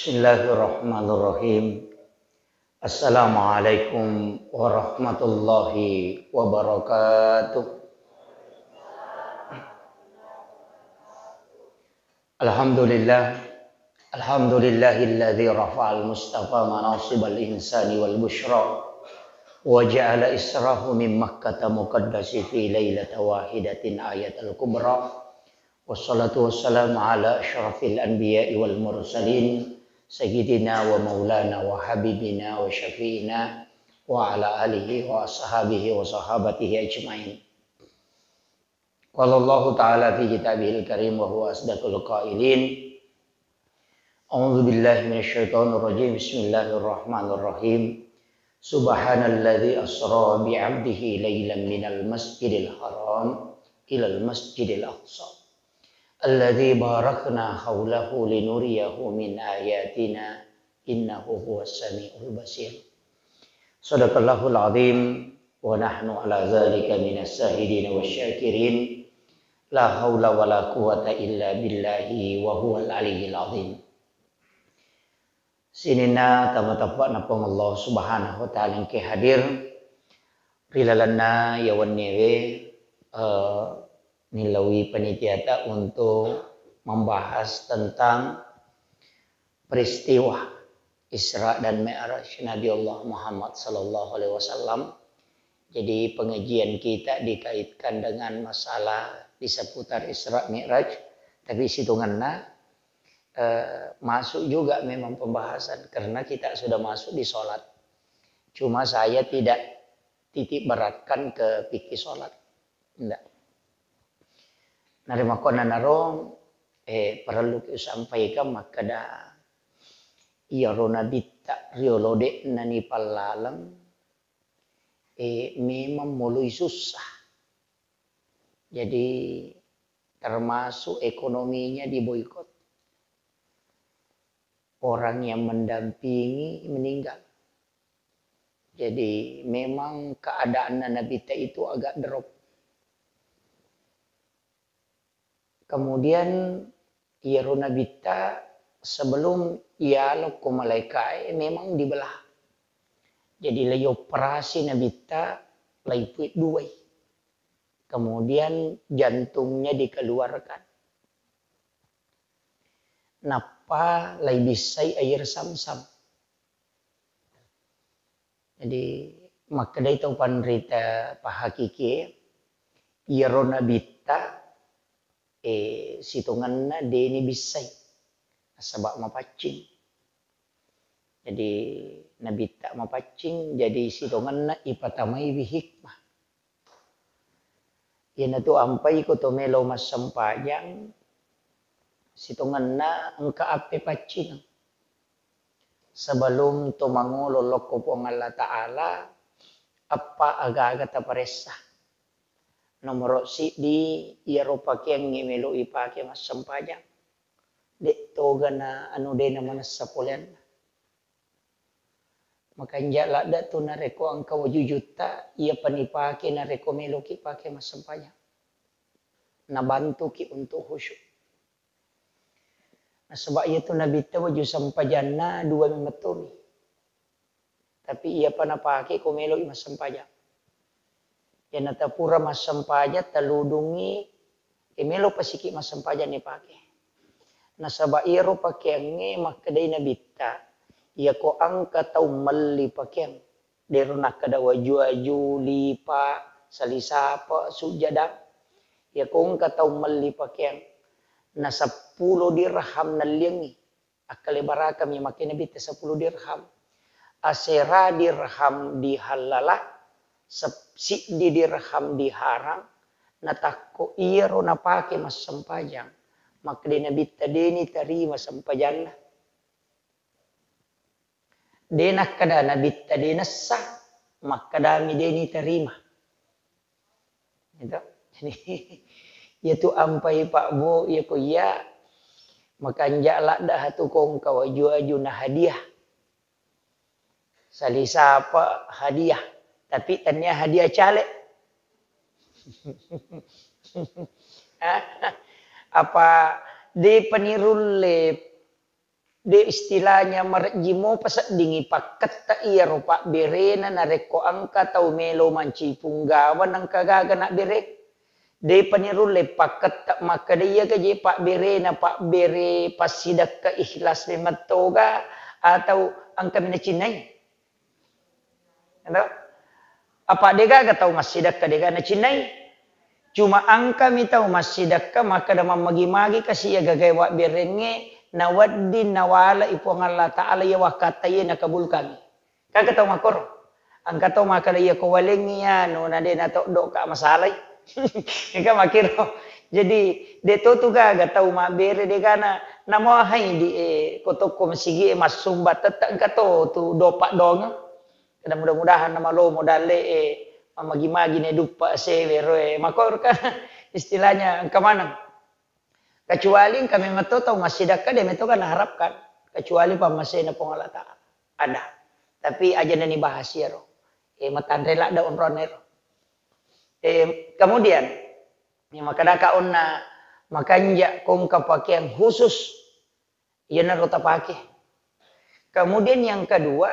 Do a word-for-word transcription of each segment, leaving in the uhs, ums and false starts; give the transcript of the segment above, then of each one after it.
Bismillahirrahmanirrahim. Assalamualaikum warahmatullahi wabarakatuh. Alhamdulillah. Alhamdulillahilladzi rafa'al mustafa manasibal insani wal busyra wa ja'ala israhu min Makkata muqaddasi fi lailata wahidatin ayatal kubra. Wassalatu wassalamu ala asyrafil anbiya'i wal mursalin, sayyidina wa maulana wa habibina wa syafi'ina wa ala alihi wa ashabihi wa sahabatihi ajmain. Qala Allahu ta'ala fi kitabihil karim wa huwa asdaqul qailin. A'udzu billahi minasyaitonir rajim. Bismillahirrahmanirrahim. Subhanalladzi asra bi 'abdihi lailan minal masjidil haram ilal masjidil aqsa. Alladzi barakna haulahu linuriyahu min ayatina innahu huwas samiul basir. Sadaqallahul azim wa nahnu ala dzalika minas syahidin wasy syakirin. La haula wala quwwata illa billahi wa huwal aliyyil azim. Sininna tama tappa'na Puang Allah Subhanahu wa Ta'ala engke hadir ri lalenna iya wenniewe, eh, nillaui panitiata untuk membahas tentang peristiwa Isra dan Mi'raj Nabi Allah Muhammad sallallahu alaihi wasallam. Jadi, pengajian kita dikaitkan dengan masalah di seputar Isra Mi'raj, tapi situngenna, eh, masuk juga memang pembahasan karena kita sudah masuk di sholat. Cuma saya tidak titik beratkan ke fikih sholat. Ndak. Narimakkuannanaro, eh, parelluki usampaikan makkeda, iyaro nabitta riolo de'na nipallaleng, eh, memang moloi sussa. Jadi, termasuk ekonominya diboikot. Orang yang mendampingi meninggal. Jadi, memang keadaanna nabitta itu agak drop. Kemudian, iyaro nabitta sebelum iyalo ko malaikae memang dibelah. Jadi, laioperasi nabitta, laipui duai. Kemudian jantungnya dikeluarkan. Nappa laibissai air Zamzam. Jadi, makkedai tau panrita pahakikie, iyaro nabitta, eh, sitongenna deni bissai, nasaba mapaccing. Jadi, nabitta mapaccing, jadi sitongenna ipatamaiwi hikmah. Iyanatu ampai ko to melo massempajang, sitongenna engka appe paccingeng. Sebelum to mangolo lokko Puang Allah Ta'ala, eppa aga-aga taparessa. Nomoro siddi, iyaro pakeangnge melo ipake massempajang. De' toga na anu de' namanessa poleanna. Makanja' ladde' tu narekko engka waju jutta, iyapa nipake narekko meloki pake massempajang. Nabantuki untuk khusyuk. Nasaba iyatu nabitta waju sempajanna dua memettomi. Tapi iyapa napake ko melo'i massempajang. Iyanata pura massempajang, taludungngi, e, melo pasiki massempajang nipake. Nasaba iyaro pakeangnge makkedai nabitta, iyako engka tau melli pakeang, dero nakkeda waju-waju, lipa, salisapa, sujjada. Iyako engka tau melli pakeang, na seppulo dirham nelliangngi. Akkalebarakami makkeda nabitta seppulo dirham. Asera dirham dihallala, sep-, siddi dirham diharang, natakko iyaro napake massempajang, makkeda nabitta deni tarima sempajanna. De nakkeda nabitta de nessa, makkedami deni tarima. Gitu. Jadi, iyatu ampai Pak Bu, iyako iya makanja' ladde' hatu kongka waju-waju na hadiah. Salisapa hadiah, tapi tania hadiah caleg. Apa de panirulle De istilahnya marejji mopa seddingi pakketta iyaro pabberena narekko engka tau melo mancaji punggawa nengka gaga nabbere. Depa nirulle pakketta makkeda iyaga je pabberena pabbere passidekka ikhlas memettoga atau engka mi nacinnai. Ento? Apa degaga tau massidekka dega nacinnai? Cuma engkami tau massidekka makkeda mammagi-magi kasi iya gagae wabberengnge nawedding nawalai Puang Allah Ta'ala iya wakkatta iya nakabulkangngi. Engka tau makkoro. Engka tau makkeda iya ko walengngi anu na de natoddoka masalai. Engka makkiro. Jadi de to tu gaga tau mabbere degana namohai di eh, ko tokko masigi e massumba tette engka to tu dopa dongeng. Kada mudah-mudahan namalomo dalle e mamagi-magi ne duppa sewe roe makor kan istilahnya engka maneng. Kecuali engka memang to tau massidekka de meto kan harapkan kecuali pammasena Puang Allah Ta'ala. Ada. Tapi aja nani bahas iyaro. Eh matanre ladda onrone ro. Eh kemudian ya makadaka onna makanja kongka pakaian khusus iyanaro tapake. Kemudian yang kedua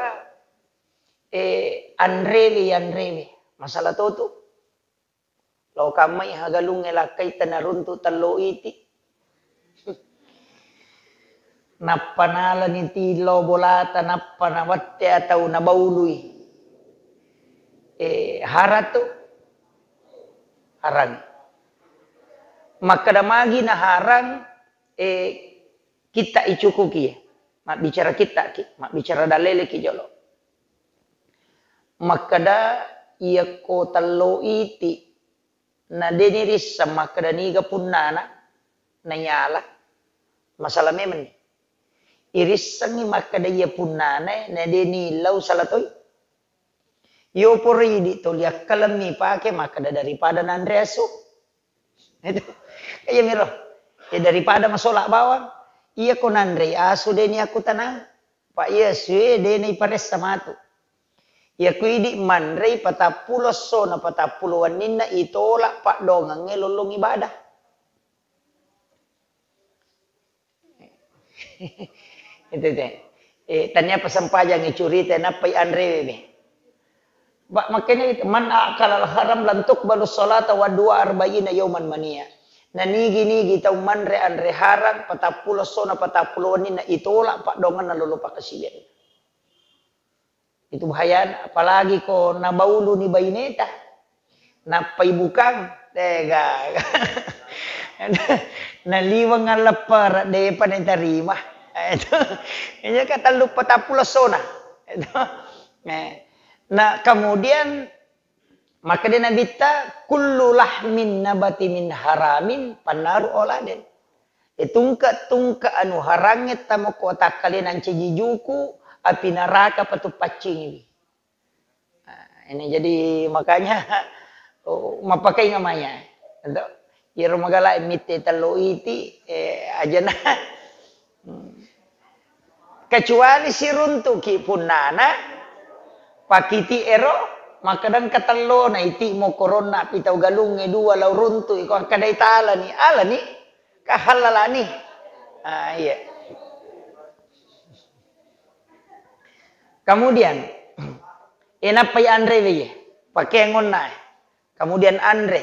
eh anrewe anrewe masalah totu. Lo kammai hagalungnge lakkai tenaruntu tello iti. Nappa nalani tilo bolata nappa nawette atau nabaului. Eh, haratu harang. Makkeda magi na harang eh, kitta icukuki. Mabbicara kittaki, mabbicara daleleki jolo. Makkeda iyakko tello iti na deni risseng makkeda niga punnana nayala masalah memenni. Irissengngi makkeda iya punnana na deni lau salah toi. Yo poro idi toli akkalemmi pake makkeda daripada nanre asu. Itu. Iya miro. Ya daripada masola bawang, iya ko nanre asu deni aku tenang. Pak iya sue deni paressa matu. Ya ku idi manre patappulo esso na patappulo wenninna itolak pak dongangnge lollong ibadah. Itu teh. Eh, tania pasempajang curita nappai anrewe be. Ba makkene itu man akala al haram lan tuqbalu salata wa dua arba'ina yauman mania. Na nigi-nigi tau manre anre harang patappulo sona patappulo wenninna itolak pak donganna lolo pakasiwian. Itu bahayana, apalagi ko nabauluni baineta, nappai bukang, tega. Naliweng alleppere, depa natarima. Itu, iya ka tellu patappulo sona. Itu. Eh. Nah, kemudian makkeda Nabitta, kullu lahmin nabati min haramin pannaru oladen. E tungke-tungke anu harangnge tamoko takkalena ncaji juku, api naraka patuppaccingiwi. Nah, ini jadi makanya oh, mapakainga maya. Iyaro magala mitte tello iti eh, ajana. Hmm. Kecuali siruntuki punnana pakiti ero makkadang katellona iti mokoronna pitau galungnge dua lau runtu iko akkadai talani alani kahallalani. Ah, iya. Kemudian, eh, nappai anre weye, pakeang onna. Kemudian anre.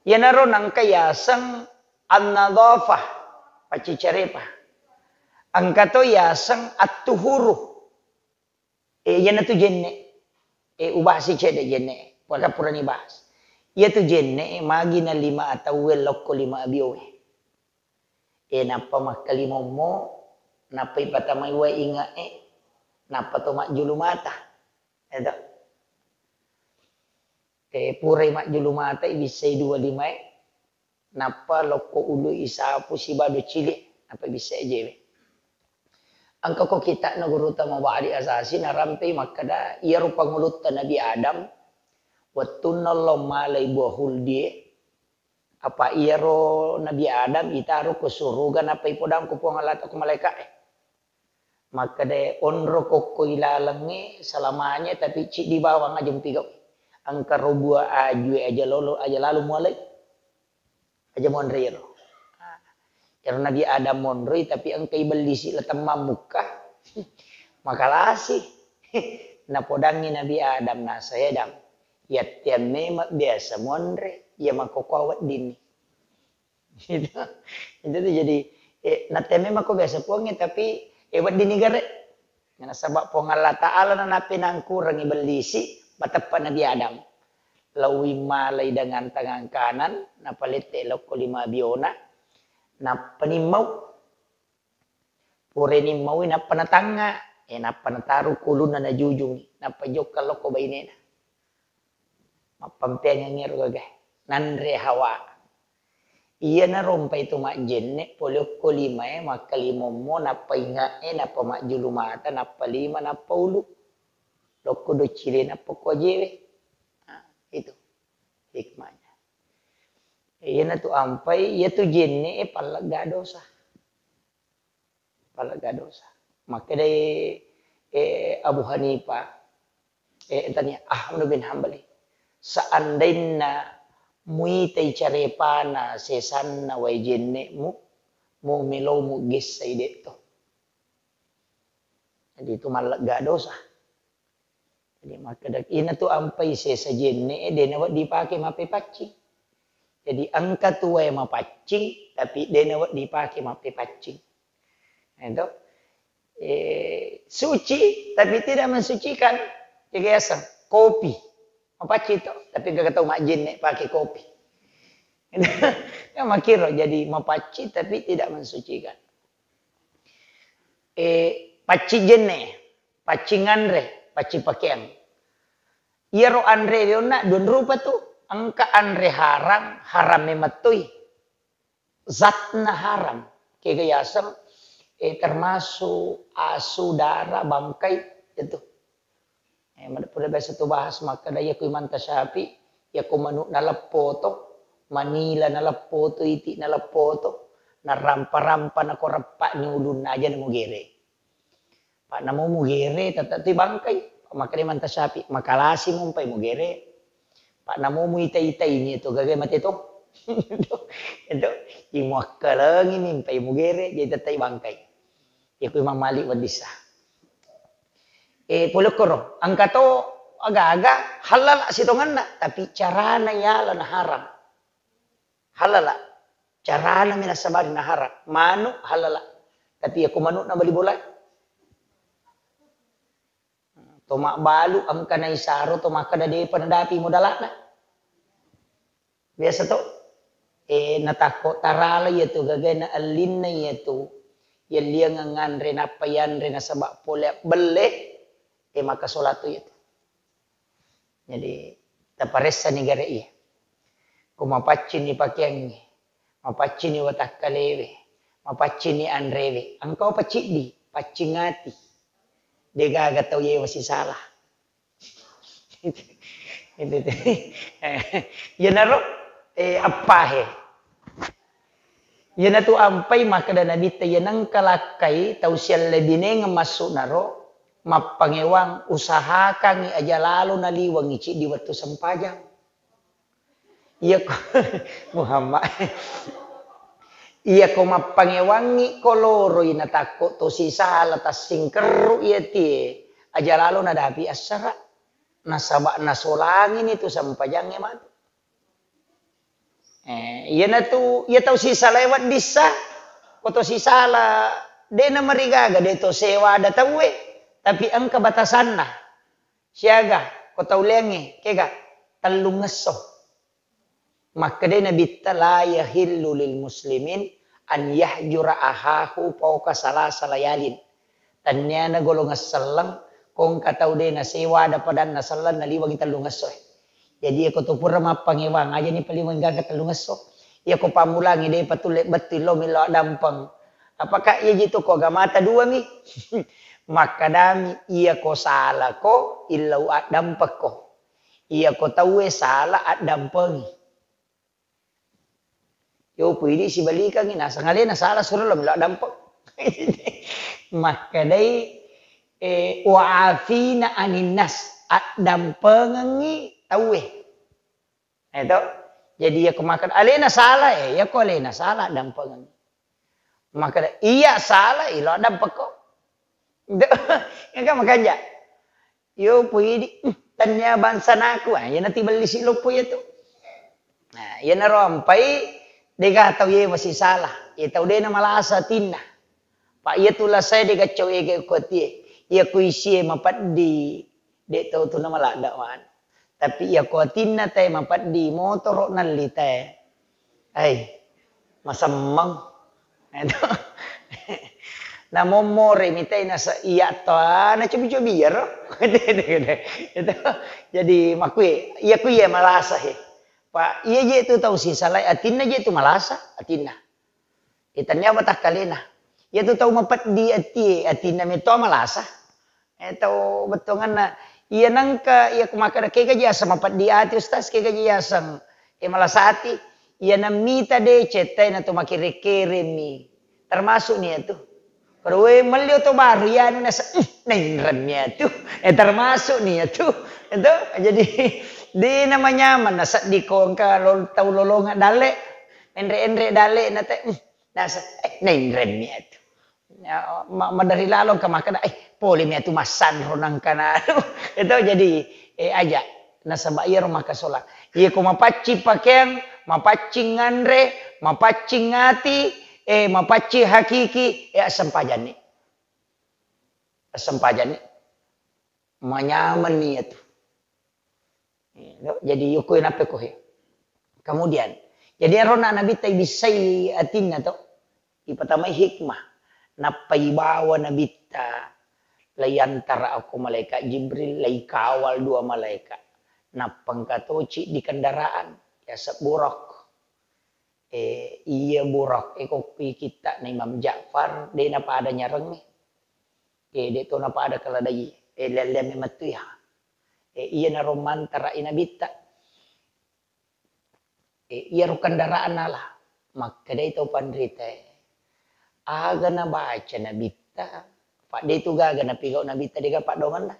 Iyanaro nangka yaseng an-nadhafah, paccicarepa. Engka to yaseng at-tuhuru. Eh, iyanatu jenne. Eh, ubahasi cedde jenne. Pada purani bahas. Iyatu jenne, eh, magi na lima atauwe lokko lima abiowe. E nappa makkalimommo, nappa ipatamai wae inge'e, nappa to majjulu mata. Eto. E purai majjulu mata ibissai dua limae, nappa lokko ulu isapu sibado cili, nappa ibissai ajewe. Engka ko kitakna gurutta mabadi asasi narampei makkeda iyaro pangulutta Nabi Adam wettunna lo malai buah huldie, apa iyaro Nabi Adam itaro ko suruga nappa ipodang ko Puang Allah ko malaika'e. Makkeda onro kokko ilalengnge selamanya tapi ciddi bawang aja mupigau. Engka ro bua ajue aja lolo aja lalu mualai. Aja monre iyaro. Ero Nabi Adam monroi, tapi engka ibellisi la temmammukka. Makalasi. Napodangngi Nabi Adam, naseng, "Adam, yatteang memang biasa monre, iya makkokkoe weddinni." Itu, itu tuh jadi, eh, natteang memang ko biasa Puangnge, tapi, eh, weddinni gare. Nasaba Puang Allah Ta'ala na napinangkurangi bellisi, mateppa Nabi Adam. Lawi malai dengan tangan kanan, napalette lokko lima biona, nappa nimmau. Pureni maui nappa natangnga, eh, nappa nataru kulunna najujungi, nappa jokka lokko bainena. Mappampeangeng ero gaga. Nanre Hawa. Iyana rompai tu majjenne, pole okko limae, makkalimommo, nappa inge'e, nappa majjulu mata, nappa lima, nappa ulu. Lokko doccile, nappa ko ajewe. Nah, itu hikmahnya. Iyana tu ampai, iya tu jenne e pallegga dosa. Pallegga dosa. Makkedai, eh, Abu Hanifah, eh, tania, Ahmad bin Hambali, "Seandainna muitai carepana sesanna wae jenne'mu, mu melomu gessai de'to." Jadi itu mallegga dosa. Jadi makkeda, ina tu ampai sesa jenne e, de nawedding dipake mappepaccing. Jadi engka tu wae mapaccing, tapi de nawedding dipake mappepaccing. Itu. Eh, suci, tapi tidak mensucikan. Jadi asal kopi. Mapaccing tu, tapi gak tau majjenne pake kopi. Ya, makkiro jadi mapaccing, tapi tidak mensucikan. Eh, paccing jenne. Paccing anre, paccing pakeang. Iyaro anre onna dua rupa tu, engka anre haram, haram memettoi. Zatna haram. Kega yaseng, eh, termasuk asu, dara, bangkai, itu. Eh, mada-, pura biasa tu bahas makkeda, iya ku Imam Tasyafi, iya ku manu naleppo to, manila naleppo to, iti naleppo to, narampa-rampa nako reppa ni ulunna aja namo gere. Pak namo mugere, tetap ti bangkai. Pak makkeda Imam Tasyafi, makalasi mumpai mugere. Pak namo muita-itai ni tu gagai mate to. Itu, itu, imuakkalengi mimpai mugere, jadi tetap bangkai. Iya ku Imam Malik weddissa. Eh, pole koro, engka to aga-aga halala sitongenna, tapi carana yala na haram. Halala. Carana mi nasabari na haram. Manu halala. Tapi iya ku manu na bali bola. To mabbalu engka naisaro to makkeda depa nadapi modalana. Biasa to, eh, natakko tarala iya tu gagaina ellinna iya tu, yelliangeng nganre nappa yanre nasaba pole abbelle, eh, maka solat tu iya tu. Jadi, taparessani gare iya. Ko mapaccinni pakeangnge, mapaccinni watakkalewe, mapaccinni anrewe, engka paciddi, paccing ati. Degaga tau yewa sisala. Itu, itu. Iyanaro, eh, appahe. Iyanatu ampai makkeda Nabitta, iya nengka lakkai tau siallebinengeng massu'naro, mappangewang, usahakangngi aja lalo naliwengngi ciddi wettu sempajang. Iyako Muhammad. Iyako mappangewangngi ko loroi natakko to sisala tassingkerru iyatie, aja lalo nadapi assara. Nasaba nasolangini tu sempajangnge matu. Eh, iyanatu, iya tau sisalae weddissa, ko to sisala, de namarigaga, de to sewada tauwe, tapi engka batasanna. Siaga, ko tau leangnge, kega, tellungngesso. Makkedai Nabitta, "La yahillu lil muslimin an yahjura ahahu fauqa salasa layalin." Tanniana golongan selleng, ko engka tau de nasewada padanna selleng naliwengi tellungesso. Jadi, iyako to pura mappangewang, aja ni paliweng gaga tellungesso. Iyako pammulangi de patulle bettu lo millau addampeng. Apakah iya jitu ko agamata dua mi? Makkadami, iyako salako, illau addampekko. Iyako tauwe sala, addampengi. Yo, puidi sibalikangi, naseng alena sala suro lo melo addampeng. Makkedai, eh, "Wa afina aninnas," addampengengi tauwe. Eto. Jadi, iyako makkeda alena sala, eh, iyako alena sala, addampengengi. Makkeda, "Iya salah, ilo dampekko." Engka makanja. Yo puidi, "Hmm, tania bangsanaku." Ah, iyana tibellisi loppo iyatu. Nah, iyanaro ampai, dega tau iye masisala. Iya tau dena malasa atinna. Pa iyatu lasae dega cau ege ko atie. Iya ku isie mapeddi, de tau tu namalada wan. Tapi iya ko atinna tae mapeddi, motoro nalli tae. Ai, masemmeng. Itu. Namommore mitai nasa iya to, ah, nacobi-cobi iyaro. Itu. Jadi makui, iya ku iya malasa he. Pa iya je tu tau sisalai atinna je tu malasa, atinna. Itania watakkalena. Iya tu tau mapeddi atie, atinna meto malasa. Eh, tau bettuanganna. Iya nengka, iya ku makkeda, "Kega ji aseng mapeddi ati, Ustaz? Kega ji aseng, eh, malasa ati?" Iya nammita deceng, tai na to makkere-keremi. Termasuk ni iyatu. Koro we, melli oto baru, iya anu nasa, "Ih, nainreng ni iyatu." Eh, termasuk ni iyatu. Itu, jadi, de namanyameng, nasedding ko engka lo-, tau lolonga dalle, enre-enre dalle, na te, "Ih, nasa, eh, nainreng ni iyatu." Ya, ma-, maderi lalo engka makkeda, "Eh, pole mi atu massanro nangkana." Itu jadi, eh, aja. Nasaba iyaro makasola. Iya ko mapaccing pakeang, mapaccing nganre, mapaccing ati, eh, mapaccing hakiki, eh, assempajanni. Assempajanni. Manyameng ni iyatu. Jadi, yoko nappa ko he. Kemudian, jadi arona Nabitta ibissai atinna to, ipatamai hikmah. Nappa ibawa Nabitta, laiyantara ako malaikat Jibril, laikawal dua malaikat. Nappa engka toci di kendaraan, yaseng Buraq. Eh, iya Buraq, eh, ko kitta na Imam Ja'far, de napada nyarengnge. Eh, de to napada keladai, eh, lelle-lelle memettu ya. Eh, iyanaro mantara i Nabitta. Eh, iyaro kendaraan nala, makkedai tau panrita, "Aga nabaca Nabitta?" Fa de tu gaga napigau Nabitta, dega paddoangenna.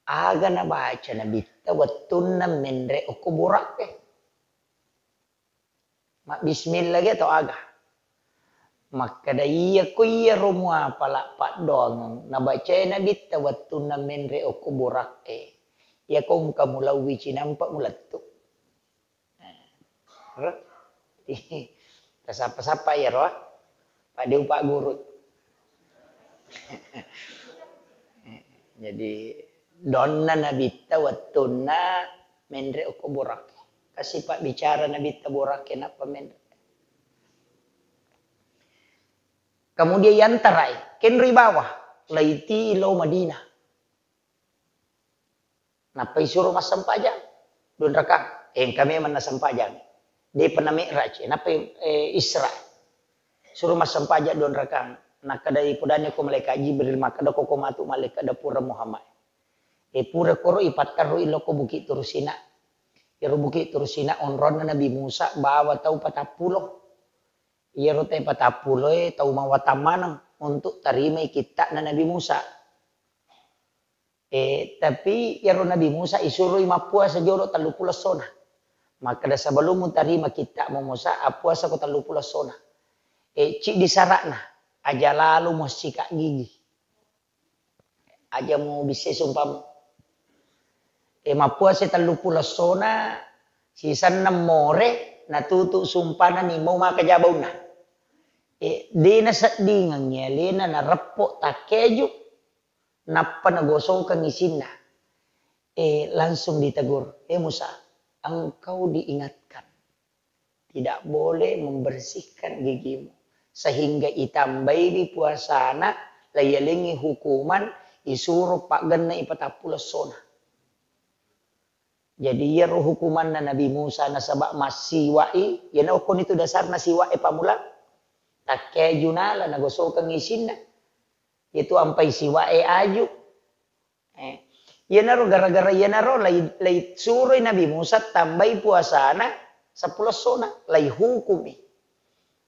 Aga nabaca Nabitta wettunna menre okko Buraq e? Mabbismillah ge atau aga? Makkeda, "Iya ko iyaro muapala paddoangeng nabacae Nabitta wettunna menre okko Buraq e, iya ko engka mulauwi cinampa mulettu." Tasappa-sappa iyaro, ah. Pak Deu, Pak Guru. Jadi, donna Nabitta wettunna menre okko Buraq. Kasi pabbicara Nabitta Buraq e nappa menre. Kemudian yantarai, kenroi bawah, laiti lo Madinah. Nappa isuro massempajang, dua rakang. Eh, engka memang nassempajang. Depa na mi'raj, nappa, eh, Isra. Suro massempajang dua rakang. Nakkedai, pudani ko malaikat Jibril, makkeda ko, ko matu malaikat da pura Muhammad. Eh, pura koro ipatterru iloko Bukit Tursina. Iyaro Bukit Tursina onronna Nabi Musa bawa tau patappulo. Iyaro tau patappulo e tau mawatang maneng untuk tarimai kitta'na Nabi Musa. Eh, tapi iyaro Nabi Musa isuroi mappuasa jolo telluppulo essona. Makkeda, "Sebelum mutarima kitta'mu Musa, appuasako telluppulo essona." Eh, ciddi sara'na, aja lalo muassika gigi. Aja mubissai sumpamu. Eh, mappuasa telluppulo essona, sisenna more, natutu sumpana nimau maka jabaunna. Eh, de naseddingengngi alena nareppo takkeju, nappa nagosokeng isinna. Eh, langsung ditegur, "Eh Musa, engkau diingatkan tidak boleh membersihkan gigimu, sehingga itambaiwi puasana, laiyalengngi hukuman, isuro paggenna ipatappulo essona." Jadi, iyaro hukumanna Nabi Musa nasaba massiwa'i, iyana okkoni tu dasarna siwa'e pammula. Takkeju nala nagosokeng isinna. Itu ampai siwa'e aju. Eh, iyanaro gara-gara iyanaro lai, lai suroi Nabi Musa tambai puasana seppulo essona, lai hukumi.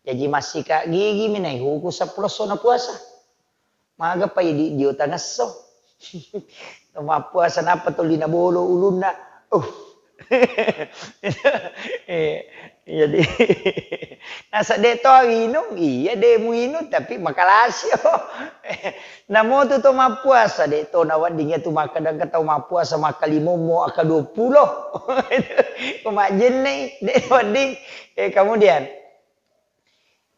Jaji massika gigi mi naihuku seppulo essona puasa. Maga pai di, dio tangesso. Mappuasa nappa tuli nabolo ulunna. Uh. Eh, jadi, nasa de' to awinung, iya de' muinung, tapi makalasio. Namo tu to mappuasa, de' to nawedding iya tu makkeda engka tau mappuasa makkalimommo, akka dua puluh. Ko majjenne', de' wedding. Eh, kemudian,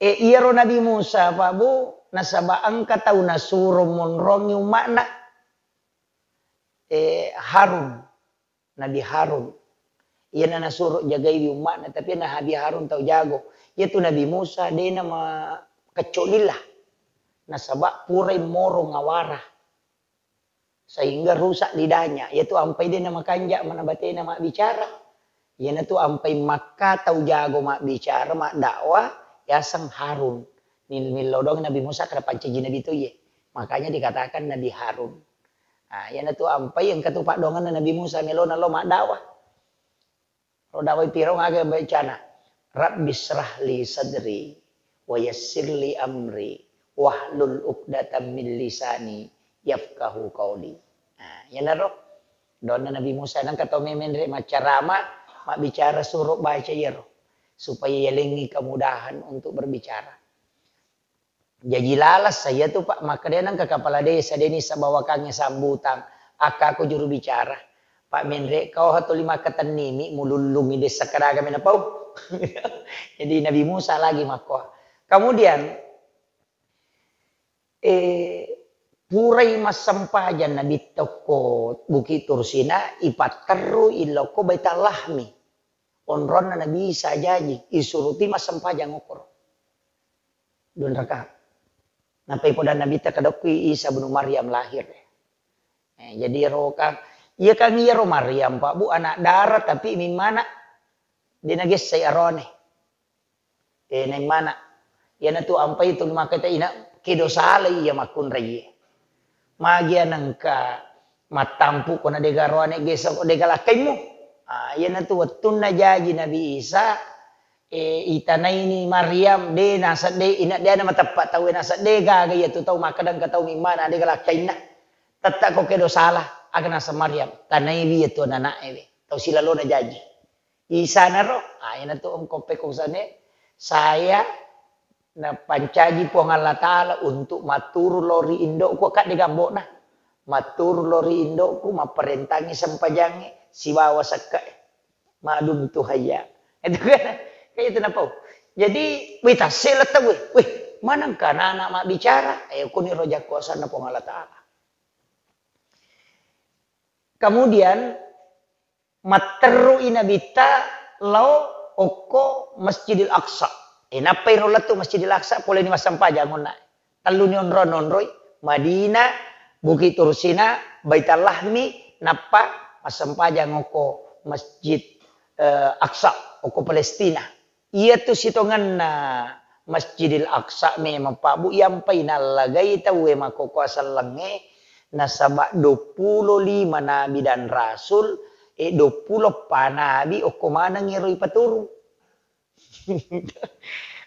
eh, iyaro Nabi Musa, Pak Bu, nasaba engka tau nasuro monrongi umma'na. Eh, Harun. Nabi Harun. Iyana nasuro jagaiwi umma'na, tapi na Nabi Harun tau jago. Iyatu Nabi Musa de' namakecco'lilla. Nasaba purai moro ngawara. Sehingga rusak lidahnya. Iyatu ampai de' namakanja' mana batena mabbicara. Iyanatu ampai makka tau jago mabbicara, maddakwah, yaseng Harun. Mil-, millau doang Nabi Musa kada pancaji nabi to iye. Makanya dikatakan Nabi Harun. Ah, iyanatu ampai engka tu paddoanganna Nabi Musa melona lao maddakwah. Ro dakwah Firaun aga becana, "Rabbi syrah li sadri wa yassir li amri wahlul uqdatam min lisani yafqahu qauli." Ah, iyanaro doanna Nabi Musa, nengka tau memenre maccarama, mabbicara suro baca iyaro, supaya yalengngi kemudahan untuk berbicara. Jaji lalasa iyatu, Pak, makkedai nengka kepala desa, deni sabawakangnge sambutan, akka ko juru bicara. Pak Menre, kau hatuli makkatennimi, mulullungi desa kadaga menapau. Jadi Nabi Musa lagi makkoa. Kemudian, eh, purai massempajang Nabi tokko Bukit Tursina, ipatterru illokko Baitallahmi. Onronna Nabi Isa jaji, isuruti massempajang okkoro. Dua rakaat. Nappai podanna Nabitta, "Kadokki Isa bunu Maryam lahir." Eh, jadi iyaro kan, iya kan iyaro Maryam, Pak Bu, anak dara, tapi mimmana de' nagessai aroane. Eh, naimmana. Iyanatu ampai tu maka ta ina, kedo salai iya makkunraie. Magi anengka mattampu ko na dega roane gesa ko dega lakkaimmu. Ah, iyanatu wettunna jaji Nabi Isa, eh, itanaini Maryam, de' nasedde, ina de' na mateppa tau, nasedde gaga iyatu tau makkeda engka tau mimmana dega lakkainna. Tetta ko kedo sala, aga naseng Maryam, tanaiwi iyatu anana'e we. Tau silalona jaji. Isanaro, ah, iyanatu engko pekko usane, saya napancaji Puang Allah Ta'ala untuk matturu lao ri indo'ku, kadde gambo'na. Matturu lao ri indo'ku, mapparentangi sempajangnge, sibawa sekke'e. Madum tu hayya. Itu kan, kayak itu napau. Jadi, wih, tassela tau, wih, wih, manengka anak-anak mabbicara? Eh, kuni roja kuasanna Puang Allah Ta'ala. Kemudian, matterru'i Nabitta lao okko Masjidil Aqsa. E, nappai ro lettu Masjidil Aqsa, poleni massempajang onna. Telluni onro-, nonroi, Madinah, Bukit Tursina, Baitallahmi, nappa massempajang okko Masjid, eh, Aqsa, okko Palestina. Iyatu sitongenna Masjidil Aqsa memang, Pak Bu, iyampai nallagai tauwe makkokkoe sellengnge, nasaba duappulo lima nabi dan rasul, e, duappulo eppa nabi okko maneng ero ipaturung.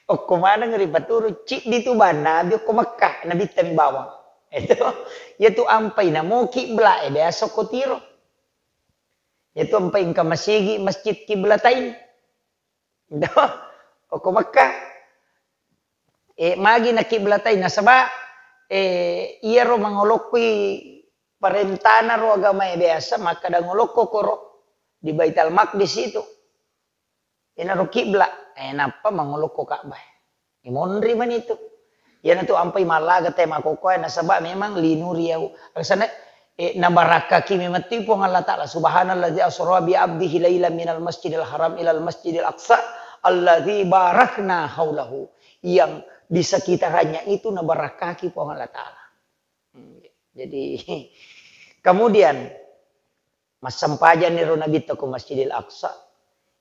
Okko maneng ero ipaturung, ciddi tu bang nabi okko Mekkah, nabittami bawang. Itu, iyatu ampai namo kibla e biasa okko Tiro. Iyatu ampai engka masigi Masjid Kiblatain. Do, okko Mekkah. E, magi na kiblatai nasaba, e, iyaro mangolokkoi parentana ro agamae biasa makkeda ngolokko koro di Baitul Maqdis itu. Inaro kibla, e, nappa mangolokko Ka'bah. Imonri mani itu. Iyanatu ampai mallaga te makkokkoe nasaba memang linuri au. Agasana, e, nabarakkaki memang tu Puang Allah Ta'ala. Subhanalladzi asra bi abdihi lailan minal masjidil haram ilal masjidil aqsa alladzi barakna haulahu. Yang di sekitarnya itu nabarakkaki Puang Allah Ta'ala. Hmm, jadi, kemudian, massempajanni ro Nabitta ko Masjidil Aqsa,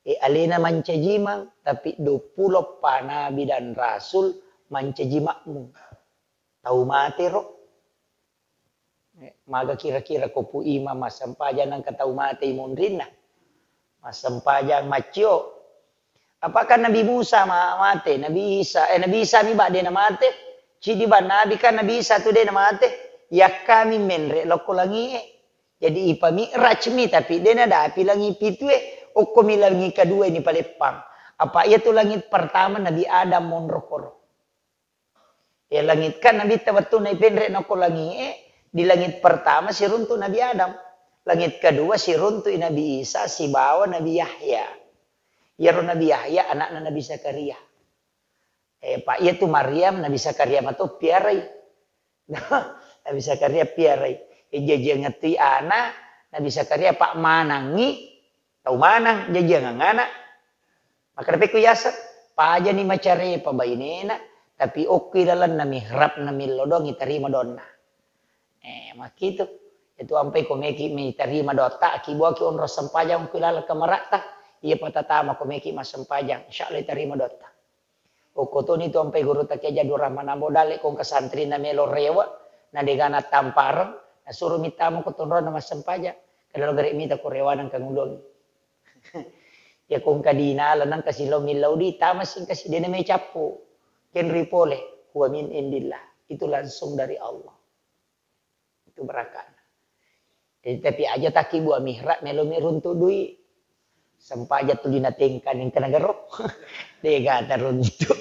e, alena mancaji imang, tapi duappulo eppa nabi dan rasul mancaji makmum. Tau mate ro. E, maga kira-kira ko pu imang massempajang nengka tau mate imonrinna. Massempajang maccio. Apakah Nabi Musa ma-, mate? Nabi Isa, eh, Nabi Isa mi ba de namate? Cidi ba nabi kan Nabi Isa tu de namate. Yakkami menre lokko langie. Jadi ipami'raj mi, tapi de nadapi langi pitue. Okkomi langit kedua ini paleppang. Apa iya tu langit pertama Nabi Adam monro koro. Ya langit kan Nabi ta wettu naipenre nako langit e, di langit pertama siruntu Nabi Adam. Langit kedua siruntu Nabi Isa sibawa Nabi Yahya. Iyaro Nabi Yahya anakna Nabi Zakaria. Eh, Pak, iya tu Maryam, Nabi Zakaria mato piarai. Nabi Zakaria piarai. Eh, jajiangettui ana, Nabi Zakaria Pak manangi, tau manang, jajiangeng ana. Maka dapekku yaseng, pajani macarepa bainena, tapi okki lalenna mihrab na millo doang itarima donna. Eh, makkitu. Itu ampai komeki mitarima dotta, akibuaki onro sempajang ku laleng kamaratta. Iya patatama komeki massempajang, insya Allah itarima dotta. Okko toni tu ampai guru ta Kiai Jadul Rahman Ambo Dalle kong ke santri na melo rewe, na degana tampareng, na suro mitama ko tonrona massempajang. Kada lo gare mita ko rewana engka ngulungi. Ya kong kadina lenang kasi lo millau di tama sing kasi dena me cappu. Kenri pole, huwa min indillah. Itu langsung dari Allah. Itu berakana. Jadi, tapi aja taki buah mihrab melo mi runtu dui. Sempaja tu dina tengka ning kena gero. Dega taruntu.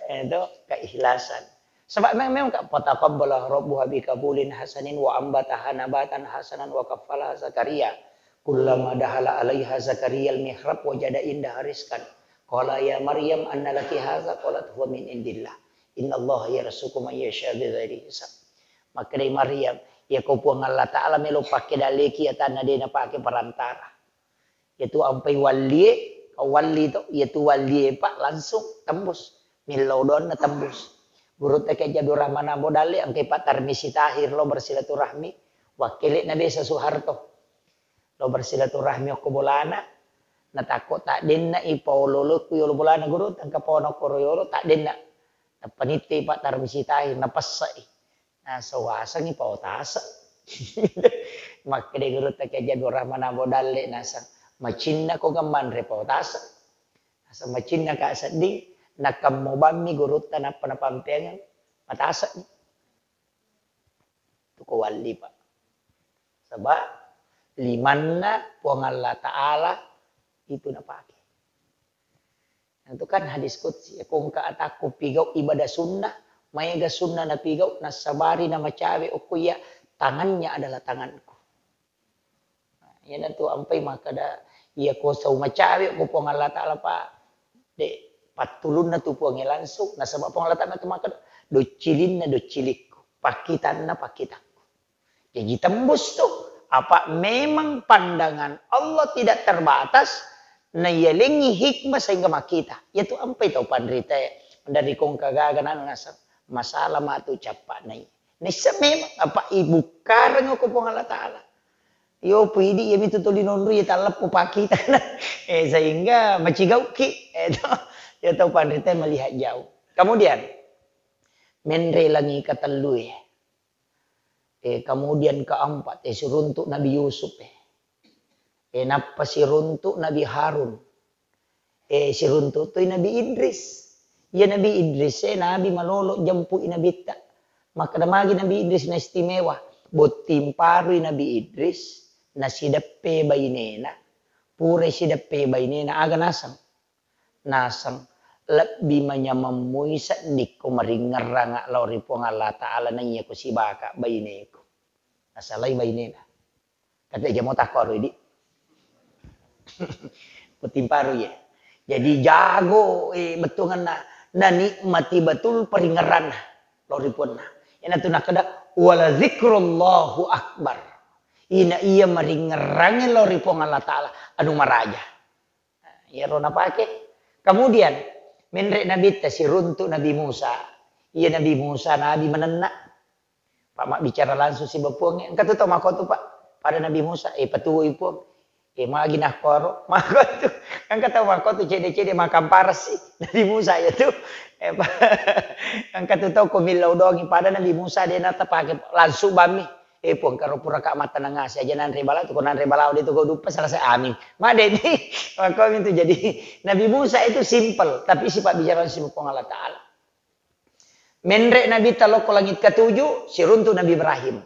Itu keikhlasan. Sebab memang, memang ka fataqabbala rabbuha bi qabulin hasanin wa ambataha nabatan hasanan wa kaffalaha Zakaria. Kullama dahala alaiha Zakaria al-mihrab wajada indaha rizqan. Qala ya Maryam anna laki hadza? Qalat huwa min indillah. Innallaha yarzuqu man yasha bighairi hisab. Makkedai Maryam, "Iyako Puang Allah Ta'ala melo pakke daleki atanna de napake perantara." Iyatu ampai wallie, walli to, iyatu wallie pa langsung tembus. Millau donna tembus. Gurutta Kiai Jadul Rahman Ambo Dalle engkai Pak Tarmisi Tahir lo bersilaturahmi, wakkele na desa Soeharto. Lo bersilaturahmi okko bolana, natakko taddenna i paololoku yolo bolana guru, tengka paono koro yolo taddenna. Napanitte Pak Tarmisi Tahir, napessai. Nasawasangi pao tase. Makkeda gurutta Kiai Jadul Rahman Ambo Dalle naseng, "Macinna ko manre pao tase." Naseng, "Macinna ka sedding, nakammo bammi gurutta nappa napampeangeng, matase." Tuko walli, Pak. Sebab limanna Puang Allah Ta'ala itu napake. Nah, itu kan hadis qudsi, ya, ko engka atakku pigau ibadah sunnah, maega sunnah napigau, nassabari namacawe okko iya, tangannya adalah tanganku. Nah, iyanatu ampai makkeda, iya ko sau macawe ko Puang Allah Ta'ala, Pak, de pattulunna tu Puangnge langsung, nasaba Puang Allah Ta'ala tu makkeda, "Doccilinna doccilikku, pakkitanna pakkitangku." Jadi tembus tu. Apa memang pandangan Allah tidak terbatas, nayalengi hikmah sehingga makkita. Iyatu ampai tau panrita dari kongka gaga nanu naseng, masalah matu cappa nai. Nissa memang apa ibukkareng ko Puang Allah Ta'ala. Yo pidi ya mitu tuli nonru ya talleppo pakita. Eh, sehingga macigauki. Eh, to. Ya tau panrita melihat jauh. Kemudian, menre langi katellue. Eh, kemudian keempat, eh, siruntuk Nabi Yusuf, eh. Eh, nappa siruntuk Nabi Harun. Eh, siruntuk toi Nabi Idris. Iya Nabi Idris, eh, Nabi malolo jempui Nabitta. Makkeda magi Nabi Idris na istimewa. Botting parui Nabi Idris, nasideppe bainena. Pura sideppe bainena, aga naseng. Naseng, lebbi manyameng mui seddikko maringngerranga lao ri Puang Allah Ta'ala naiya ko sibaka baineku. Nasalai bainena. Kate jamo takko aro idi. Botting parui ya. Jadi jago, eh, bettuanganna, nanikmati betul paringngerranna lao ri Puanna. Iyanatu nakkeda, "Wala zikrullahu akbar." Ina iya maringngerrangnge lao ri Puang Allah Ta'ala, anu maraja. Iyaro napake. Kemudian, menre Nabitta siruntuk Nabi Musa. Iya Nabi Musa, Nabi manenna. Pak mabbicara langsung siba Puangnge. Engka tu tau makkotu, Pak. Pada Nabi Musa, eh, patuwoi Puang. Eh, magi nakkoro. Makkotu. Engka tau makkotu cede-cede makamparasi. Nabi Musa ya tu. Eh, Pak. Engka tu tau ko millau doangi. Pada Nabi Musa de natapake langsung bammi. Eh, Puang, karo puraka mattenang asi aja nanre bala tu, ko nanre bala de tu ko duppa selesai amin. Madeni. Makkomi tu jadi Nabi Musa itu simple, tapi sifat bicara langsung Puang Allah Ta'ala. Menre Nabitta lokko langit ketujuh, siruntuk Nabi Ibrahim.